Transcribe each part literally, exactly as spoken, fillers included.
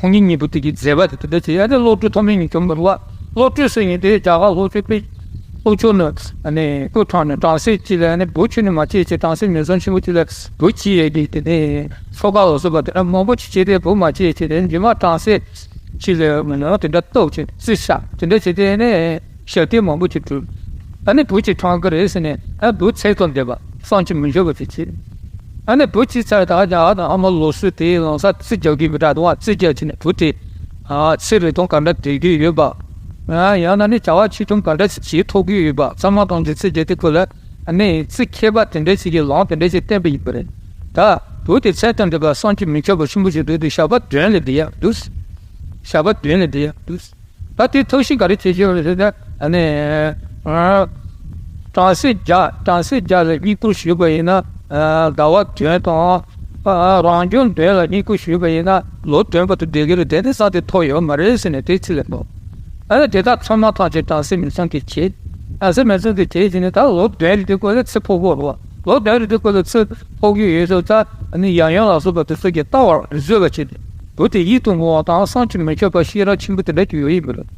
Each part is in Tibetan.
ཁོང་གཉིས་གཉིས་པོ་དེ་གི་མཛད་པ་དེ་དེ་འདྲ་བྱས། ཡ་དེ་བློ་གྲོས་ཐོགས་མེད་ཉིད་ཀྱང་མི་རུང་བ། བློ་གྲོས་ཟེར་མཁན་དེ་རྒྱ་གར་ལྷོ་ཕྱོགས་པའི་ལྷོ་ཕྱོགས་ནས་ཨ་ནི་སྐུ་དྲངས་ནས་བྲམ་ཟེ་གཅིག་ལ་ཨ་ནི་བུ་ཁྱོད་ནི་མ་སྐྱེས་ཅིག་བྲམ་ཟེ་མི་བཟང་ཆེན་པོ་གཅིག་ལ་བུ་སྐྱེས་ཡོད་ཀྱི་དེ་ནས་ཆོ་ག་ལ་སོགས་པ་དེ་འདྲ་མང་པོ་ཅིག་བྱས་ཏེ་བུ་མ་སྐྱེས་ཅིག་དེ་རྗེས་མ་བྲམ་ཟེ་གཅིག་ལ་མི་ནོར་དེ་འདྲ་གཏུགས་ཅིག་རྩིས་བཞག་དེ་འདྲ་བྱས་ཏེ་ཨ་ནི་ཞབས་བརྟན་མང་པོ་ཅིག་བསྒྲུབས། ཨ་ནི་བུ་གཅིག་དྲངས་ཀྱི་རེད་ཟེར་ནས་ཨ་བུ་ཚད་དང་ལྡན་པ་བསམ་གྱིས་མི་ཁྱབ་པ་ཅིག་བྱས། ཨ་ནི་བུ་གཅིག་ཚར་ད་རྒྱ་གར་དང་ཨ་མ་ལོ་སུ་དེའི་ལོ་སར་རྩིས་རྒྱག་གི་མི་འདྲ་འདུག་བ། རྩིས་རྒྱག་བྱས་ནས་བུ་དེ་ཨ་ཚེ་རིང་ཐུང་ག་འདྲ་བསྡད་ཀྱི་ཡོད་པ། ཨ་ཡང་ན་ནི་བྱ་བ་ཆེ་ཆུང་ག་འདྲ་བྱེད་ཐུབ་ཀྱི་ཡོད་པ་ཚང་མ་དང་གི་རྩིས་རྒྱག་དེ་ཁོ་ལ་ཨ་ནི་རྩིས་མཁས་པ་དེ་འདྲ་ཞིག་གིས་ལམ་དེ་འདྲ་ཞིག་བསྟན་པ་ཡིན་པ་རེད། ད་བུ་དེ་ཚད་དང་ལྡན་པ་བསམ་གྱིས་མི་ཁྱབ་པ་ཆེན་པོ་ཞིག་འདུག་དེ་ཞགས་པ་བདུན་ལ་བསྡད་ཡག་འདུག་ཞགས་པ་བདུན་ལ་བསྡད་ཡག་འདུག་ད་དེ་ཐབས་ཤེས་ག་རེ་བྱེད་ཀྱི་ཡོད་རེད་ཟེར་ན། ཨ་ནི་ཨ་བྲམ་ཟེ་བརྒྱ་བྲམ་ཟེ་བརྒྱ་ལ་བསྙེན་བཀུར་ཞུས་པ་ཡིན་ན། ཨ་ཟླ་བ་བདུན་དང་ཨ་རང་བྱུང་བདུན་ལ་བསྙེན་བཀུར་ཞུས་པ་ཡིན་ན་ལོ་བདུན་བར་དུ་བསྡད་ཀྱི་རེད། དེ་ནི་བསམ་དེ་ཐོབ་ཡོད་མ་རེད་ཟེར་ནས་དེ་ཚིག་ལ་འདུག་ཨ་ནི་དེ་དག་ཚང་མ་ཐམས་ཅད་བྲམ་ཟེ་མི་བཟང་གིས་བྱས། བྲམ་ཟེ་མི་བཟང་གིས་བྱས་ཟིན་ནས་ད་ལོ་བདུན་རེ་དེ་སྐོར་ལ་ཚེ་ཕོག་གི་རེད་བ། ལོ་བདུན་རེ་དེ་སྐོར་ལ་ཚེ་ཕོག་གི་ཡོད་ཟེར་ཙང་ཨ་ནི་ཡང་ཡང་ལ་སོགས་པ་དེ་ཚོ་གིས་ལྟ་བར་བཟོད་པ་བྱས་ཏེ་བུ་དེ་ཡིད་དུ་འོང་བ་དང་བསམ་གྱིས་མི་ཁྱབ་པ་ཤེས་རབ་ཆེན་པོ་དེ་འདྲ་ཅིག་ཡོད་ཡིན་པ་རེད།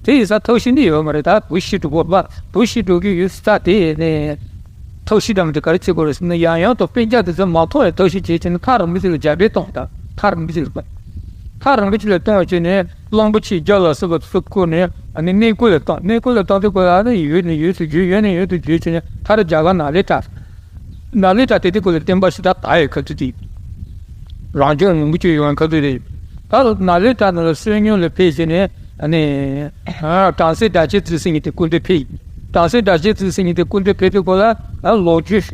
དེ་ཡིན་ཙང་ཐབས་ཤེས་འདི་ཡོད་མ་རེད། ད་བུ་ཤི་འགྲོ་གི་རེད་བ། བུ་ཤི་འགྲོ་གི་ཡོད་ཙང་དེ་ནས་ཐབས་ཤེས་འདྲ་མི་འདྲ་ག་རེ་བྱེད་དགོས་རེད་ཟེར་ན། ཡང་ཡང་དུ་སྤུན་ཀྱག་དེ་ཚོ་མ་མཐོང་བའི་ཐབས་ཤེས་བྱེད་ཀྱི་ནི་ཐག་རིང་པོ་ཅིག་ལ་རྒྱ་བལ་གཏོང་དང་། ཐག་རིང་པོ་ཅིག་ལ་ཐག་རིང་པོ་ཅིག་ལ་གཏོང་བྱས་ནས་གླང་པོ་ཆེའི་རྒྱབ་ལ་སོགས་པ་ཚུར་བསྐོར་ནས་ཨ་ནི་གནས་སྐོར་ལ་བཏང་། གནས་སྐོར་ལ་བཏང་དུས་སྐོར་ལ་ཨ་ནི་ཡུལ་ནས་ཡུལ་དུ་བརྒྱུད། ཡུལ་ནས་ཡུལ་དུ་བརྒྱུད་བྱས་ནས་མཐར་རྒྱ་གར་ནཱ་ལེནྡྲ། ནཱ་ལེནྡྲ་དེ་དུས་སྐོར་ལ་སྟོན་པ་ཤི་ད་ད་ཡོད་ཁ་ཐུག་དེ། རང་བྱུང་རིན་པོ་ཆེ་ཡོང་ཁ་ཐུག་དེ། ད་ནཱ་ལེནྡྲ་ནང་ལ་བསོད་སྙོམས་ལ་ཕེབས་བྱས་ནས་ཨ་ནི་བྲམ་ཟེ་སྒྲ་གཅན་འཛིན་ཟེར་མཁན་དེ་སྐུ་མདུན་ཕེབས། བྲམ་ཟེ་སྒྲ་གཅན་འཛིན་ཟེར་མཁན་དེ་སྐུ་མདུན་ཕེབས་དུས་སྐོར་ལ་ཨ་ལོ་རྒྱུས་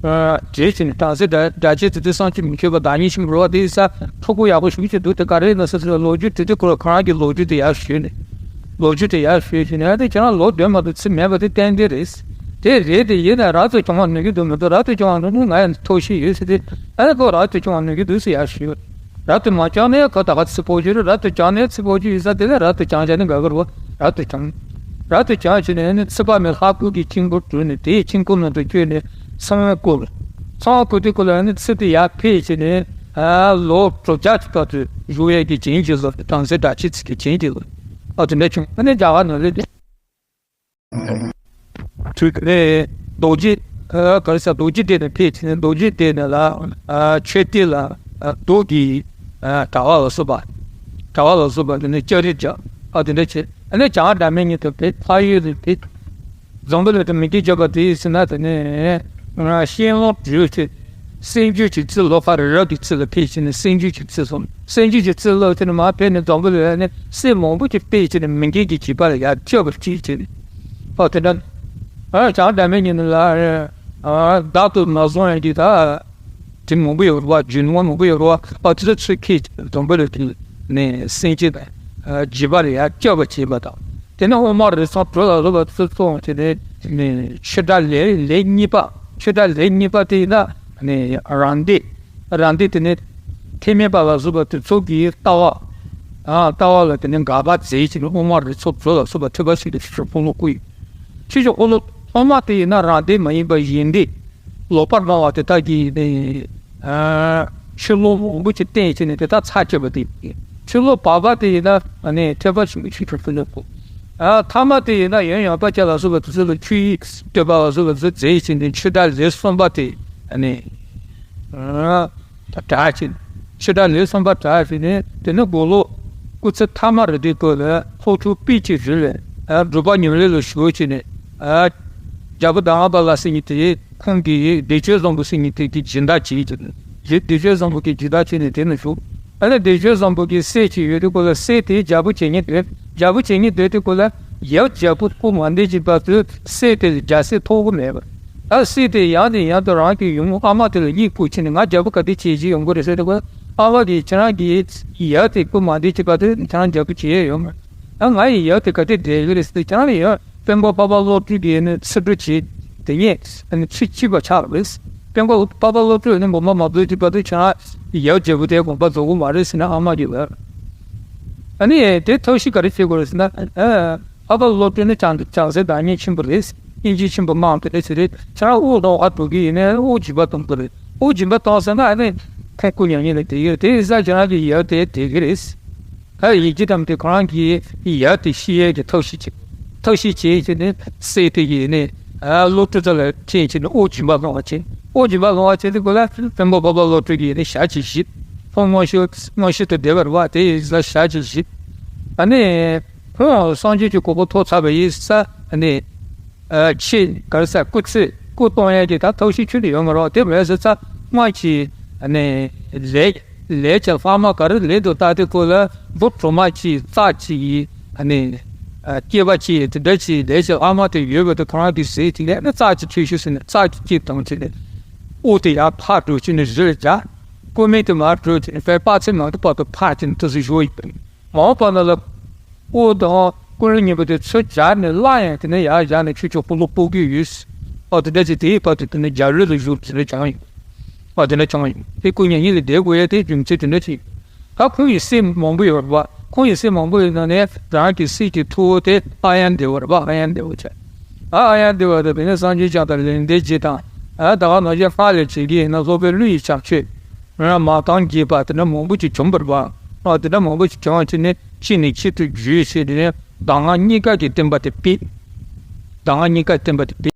ཨ་བྲིས་བྱས་ནས། བྲམ་ཟེ་སྒྲ་སྒྲ་གཅན་འཛིན་དེ་བསམ་གྱིས་མི་ཁྱབ་པ་བདག་ཉིད་ཆེན་པོ་རེད་བ། དེ་ས་ཕྲུ་གུ་ཡག་པོ་ཞིག་ཅིག་འདུག་དེ་ག་རེ་ན་ཟེར་ཟེར་ལོ་རྒྱུས་དྲིས་དུས་སྐོར་ལ་ཁོ་རང་གི་ལོ་རྒྱུས་དེ་ཡར་ཞུས་ནས། ལོ་རྒྱུས་དེ་ཡར་ཞུས་བྱས་ནས་ཨ་དེ་ཁྱེད་རང་ལོ་བདུན་མ་གཏོགས་ཚེ་མེད་པ་དེ་ཏན་ཏན་རེད། དེ་རེད་དེ་ཡིན་ན་རབ་ཏུ་བྱུང་བ་ནུས་ཀྱི་འདུག་མི་འདུག་རབ་ཏུ་བྱུང་བ་འདུག་ན་ང་ཡང་ཐབས་ཤེས་ཡོད་ཟེར་ཏེ། ཨ་ནི་ཁོ་རབ་ཏུ་བྱུང་བ་ནུས་ཀྱི་འདུག་ཟེར་ཡར་ཞུས། རབ་ཏུ་མ་བྱུང་ན་ཁོ་ད་ག་ཚེ་ཕོག་རྒྱུ་རེད། རབ་ཏུ་བྱུང་ན་ཚེ་ཕོག་རྒྱུ་ཡིན་ཙང་དེ་ལས་རབ་ཏུ་བྱུང་བྱས་ནས་དགའ་གི་རེད་བ། རབ་ཏུ་བྱུང་། རབ་ཏུ་བྱུང་བྱས་ནས་ཨ་ནི་ཚེ་དཔག་མེད་ལྷ་སྐུ་གི་དཀྱིལ་འཁོར་གྲུབ་ནས་དེའི་དཀྱིལ་འཁོར་ནང་དུ་བསྐྱོད་ནས་ཚང་བའི་སྐུ། ཚང་བའི་སྐུ་དེ་སྐོར་ལ་ཨ་ནི་ཚེ་དེ་ཡར་ཕེབས་བྱས་ནས་ཨ་ལོ་དྲུག་བརྒྱ་གི་བར་དུ་བཞུགས་ཡས་ཀྱི་རྒྱན་གྱི་ལོ། བྲམ་ཟེ་སྒྲ་གཅན་འཛིན་གྱི་རྒྱན་གྱི་ལོ། ཨ་དེ་འདྲ་བྱུང་། ཨ་ནི་རྒྱ་གར་ནང་ལ་དེ། དུས་དེ་རྡོ་རྗེ། ཨ་ག་རེ་ཟེར། རྡོ་རྗེ་གདན་ནས་ཕེབས་བྱས་ནས་རྡོ་རྗེ་གདན་ནས་ལ་ཨ་མཆོད་རྟེན་ལ་ཨ་རྡོ་གི་ཨ་དྲ་བ་ལ་སོགས་པ། དྲ་བ་ལ་སོགས་པ་དེ་ནས་ལྕགས་རི་རྒྱབ། ཨ་དེ་འདྲ་བྱས། ཨ་ནི་བྱང་སྒྲ་མི་སྙན་དུ་ཕེབས། འཕགས་ཡུལ་དུ་ཕེབས། འཛམ་བུ་གླིང་དུ་མི་མཇེད་བརྒྱ་པ་དེ་ཡིན་ཟེར་ན་དེ་ནས་ཨ་གཤེན་ལྷུང་སྒྲོལ་ཏེ། སེམས་རྒྱུད་ཀྱི་རྩིས་ལོ། ཕར་རབ་ཀྱི་རྩིས་ལ་ཕེབས་བྱས་ནས་སེམས་རྒྱུད་ཀྱི་རྩིས་སོང་། སེམས་རྒྱུད་ཀྱི་རྩིས་ལོ་དེ་ནས་མར་ཕེབས་ནས་འཛམ་བུ་གླིང་ལ་ནི་སྲས་མང་པོ་ཅིག་སྤེལ་བྱས་ནས་མི་མཇེད་ཀྱི་བྱིས་པ་ལ་ཡར་སྐྱོབ་པར་བྱས་བྱས་ནས། ཨོ་དེ་འདྲ། ཨ་བྱང་སྒྲ་མི་སྙན་ལ་ཨ་བདག་ཏུ་མ་བཟུང་ཡང་གི་ད་དེ་མང་པོ་ཡོད་རེད་བ། རྒྱུ་ནོར་མང་པོ་ཡོད་རེད་བ། ཨ་དེ་ཚོ་ཚུར་ཁྱེར་འཛམ་བུ་གླིང་ནས་སེམས་ཅན་དང་བྱིས་པ་ལ་ཡར་སྐྱོབ་པར་བྱས་པ་དང་། དེ་ནས་དབུ་མ་རིགས་མཚམས་དྲུག་ལ་སློབ་པ་ཚུར་སོང་བྱས་ནས་ཆོས་སྒྲ་ལས་ལས་གཉིས་པ། ཆོས་སྒྲ་ལས་གཉིས་པ་དེ་ཡིན་ན་རང་སྡེ། རང་སྡེ་དེ་ནི་ཐེག་དམན་པ་ལ་སོགས་པ་དེ་ཚོ་གི་ལྟ་བ། ཨ་ལྟ་བ་ལ་དེ་ནི་དགག་པ་མཛད་ཅིང་དབུ་མ་རིགས་མཚམས་དྲུག་ལ་སོགས་པ་ཐོས་པ་ཞིག་ལ་ཕྱི་ཕྱོགས་འཁོར་ལོ་བསྐོར་ཡོད། ཕྱི་ཕྱོགས་འཁོར་ལོ་ཐོག་མ་དེ་ཡིན་ན་རང་སྡེ་མ་ཡིན་པ་གཞན་སྡེ། ལོག་པར་སྣང་བ་དེ་དག་གིས་ནི་ཨ་ཕྱིར་ལོག་མང་པོ་ཅིག་བསྟན་བྱས་ནས་དེ་དག་ཚར་བཅད་པ་དེ་ཡིན། ཕྱིར་ལོག་བར་པ་དེ་ཡིན་ན་ནི་ཐོས་པ་ཞིག་ཕྱི་ཕྱོགས་འཁོར་ལོ་བསྐོར། ཨ་ཐ་མ་དེ་ཡིན་ན་ཡང་ཡང་དཔེ་ཆ་ལ་སོགས་པ་དེ་ཚོ་ལ་ཆོས་ཡིག་བསྟོད་པ་ལ་སོགས་པ་དེ་ཚོ་མཛད་བྱས་ནས་ཆོས་སྒྲ་ལེའུ་གསུམ་པ་དེ་ནི། ད་གྲགས་ཅིང་། ཆོས་སྒྲ་ལེའུ་གསུམ་པ་གྲགས་ཅིང་ནས་དེ་ནས་དགུང་ལོ་སྐུ་ཚེ་ཐ་མ་རེད་དུས་སྐབས་ལ་ལྷོ་ཕྱོགས་པཎ་ཆེན་རི་ལ་སྒྲུབ་པ་ཉམས་ལེན་ལ་ཞུགས་བྱས་ནས་རྒྱལ་པོ་དྷ་རམ་པ་ལ་ཟེར་མཁན་དེ་ཁོང་གིས་བདེ་སྤྱོད་བཟང་པོ་ཟེར་མཁན་དེ་གི་སྦྱིན་བདག་བྱས་ཀྱི་བདེ་སྤྱོད་བཟང་པོ་གི་སྦྱིན་བདག་བྱས་ནས་དེ་ན་བཞུགས། ཨ་ནི་བདེ་སྤྱོད་བཟང་པོ་གི་སྲས་ཅིག་ཡོད་དུས་སྐབས་ལ་སྲས་དེ་རྒྱལ་པོ་བྱེད་མཁན་དེ་རྒྱལ་པོ་བྱེད་མཁན་དེ་དུས་སྐབས་ལ་ཡབ་རྒྱལ་པོ་སྐུ་མ་འདས་ཀྱི་བར་དུ་སྲས་དེ་ལ་རྒྱལ་སྲིད་ཐོབ་ཀྱི་མེད་པར། ད་སྲས་དེ་ཡང་ནས་ཡང་དུ་རང་གི་ཡུམ་ཨ་མ་དེ་ལ་སྙིང་ཕུག་ཕྱིན་ནས་ང་རྒྱལ་པོ་ག་དུས་བྱེད་ཀྱི་ཡོང་གི་རེད་ཟེར་དུས་ཨ་མ་གིས་ཁྱེད་རང་གི་ཡབ་དེ་སྐུ་མ་འདས་ཀྱི་བར་དུ་ཁྱེད་རང་རྒྱལ་པོ་བྱེད་ཡས་ཡོད་མ་རེད། ད་ང་ཡི་ཡབ་དེ་ག་དུས་བསྡད་ཀྱི་རེད་ཟེར་དུས་ཁྱེད་རང་ལ་ཡང་དཔོན་པོ་འཕགས་པ་བློ་གྲོས་ཀྱིས་ནི་ཚིག་འབྲུ་བྱས་དེ་ཉིད་ཚིག་གཅིག་པ་ཆགས་རེད། དཔོན་པོ་འཕགས་པ་བློ་གྲོས་ནི་དགོངས་པ་མ་རྫོགས་ཀྱི་བར་དུ་ཁྱེད་རང་ཡབ་རྒྱལ་པོ་དེ་དགོངས་པ་རྫོགས་ཀྱི་མ་རེད་ཟེར་ནས་ཨ་མ་གིས་ལབ། ཨ་ནི་དེ་ཐབས་ཤེས་ག་རེ་བྱེད་དགོས་རེད་ཟེར་ན། ཨ་འཕགས་པ་བློ་གྲོས་ནི་བྱང་བྱང་སེམས་བདག་ཉིད་ཆེན་པོ་རེད། སྙིང་རྗེ་ཆེན་པོ་མང་དེ་རེད་ཟེར་རེད། ཁྱེད་རང་དབུགས་གཏོང་བ་འགྲོ་གི་ཡིན་ནའི་དབུགས་འབྱིན་པ་གཏོང་གི་རེད། དབུགས་འབྱིན་པ་གཏོང་ཟེར་ན་ཨ་ནི་ཁོང་སྐུ་མྱ་ངན་ལས་འདས་ཡོད་དེ་དེ་གི་རེད། ཨ་ཡིག་བརྒྱ་ཐམ་དེ་ཁོ་རང་གི་ཡ་དེ་ཤི་ཡས་ཀྱི་ཐབས་ཤེས་བྱེད། ཐབས་ཤེས་བྱེད་བྱས་ནས་སྲས་དེ་ཡིས་ནས་ཨ་བློ་གྲོས་ཚོ་ལ་ཁྲིད་བྱས་ནས་དབུགས་འབྱིན་པ་སློང་བ་བྱེད། དབུགས་འབྱིན་པ་སློང་བ་བྱས་དུས་སྐབས་ལ་བློན་པོ་འཕགས་པ་བློ་གྲོས་ཀྱིས་ནས་ཞག་གཅིག་བཞེས། ཁོང་མངོན་ཤེས་མངོན་ཤེས་དང་ལྡན་པ་རེད་བ། དེ་ཡིས་ལ་ཞག་གཅིག་བཞེས། ཨ་ནི་ཁོང་སངས་རྒྱས་ཀྱི་གོ་འཕང་ཐོབ་ཚར་བ་ཡིན་ས་ཨ་ནི། ཨ་ཆེས་ག་རེ་ཟེར། སྐུ་ཚེ་སྐུ་གཏོང་ཡས་ཀྱི་ད་ཐབས་ཤེས་ཁྱོན་ནས་ཡོད་མ་རེད། དེ་མེད་ཟེར་ཚེ་སྔོན་གྱི་ཨ་ནི་ལས་ལས་ཀྱི་ལྷག་མ་ག་རེ་ལས་འདུག་ལྟ་དུས་སྐབས་ལ་འབུ་གྲོག་མ་གཅིག་རྩྭ་གཅིག་ཡིས་ཨ་ནི་ཨ་སྐྱེས་པ་གཅིག་དེ་འདྲ་གཅིག་ལས་ཀྱི་ལྷག་མ་དེ་ཡོད་པ་དེ་ཁོ་རང་གིས་ཟས་དེ་ལས་ནི་རྩྭ་གཅིག་ཁྱེར་ཤོག་ཟེར་ནས་རྩྭ་གཅིག་སྐྱེས་བཏང་བྱས་ནས་དབུགས་དེ་ཡར་འཕར་འགྲོ་བྱས་ནས་རི་ལ་འཇགས། སྐུ་མིང་དེ་མར་འགྲོ་བྱས་ནས་དཔལ་དཔག་ཚད་མ་གཏོགས་བར་དུ་འཕར་བྱས་ནས་དེ་ཚོ་བཞུགས་ཡོད་པ་རེད། མ་འོངས་པ་ན་ལ། དབུགས་དང་ཀུན་རློན་གཉིས་པོ་དེ་ཚུར་སྦྱར་ནས་སླར་ཡང་དེ་ནས་ཡར་བཞག་ནས་ཆུ་ཆུ་ཕུ་ལུ་ཕུ་གི་ཡོད། ཨ་དེ་འདྲ་ཅིག་དེའི་བར་དུ་དེ་ནས་རྒྱ་རོལ་ལ་བཞུགས་དེ་འདྲ་བྱུང་ཡོད། ཨ་དེ་འདྲ་བྱུང་ཡོད། དེ་སྐུ་མྱ་ངན་ལས་འདས་དགོས་ཡ་དེ་རྒྱུ་མཚན་དེ་འདྲ་ཅིག་ཡོད། ད་ཁོང་གི་སྲས་མང་པོ་ཡོད་རེད་པ། ཁོང་གི་སྲས་མང་པོ་ཡོད་ནང་ནས་རང་གི་སྲས་ཀྱི་ཐུ་བོ་དེ་ཨཱརྱ་དེ་བ་རེད་པ། ཨཱརྱ་དེ་བ་བྱས། ཨ་ཨཱརྱ་དེ་བ་དེ་བས་ན་སངས་རྒྱས་བསྐྱངས་དང་ལེགས་ལྡན་འབྱེད་དང་། ཨ་ད་ག་ནང་བཞིན་སྔགས་ལས་བྱེད་ཀྱི་ཡིན་ན་སློབ་དཔོན་ཀླུ་ཡི་བྱམས་ཆོས། ང་མ་བཏང་རྒྱས་པ་དེ་འདྲ་མང་པོ་ཅིག་བྱུང་བ་རེད་པ། ཨ་དེ་འདྲ་མང་པོ་ཅིག་བྱུང་བ་བྱས་ནས་ཕྱི་ནས་ཕྱི་དུ་བརྒྱུད་བྱས་ནས་གདམས་ངག་རྙེད་དཀའ་གི་བསྟན་པ་དེ་སྤེལ། གདམས་ངག་རྙེད་དཀའ་བསྟན་པ་དེ་སྤེལ།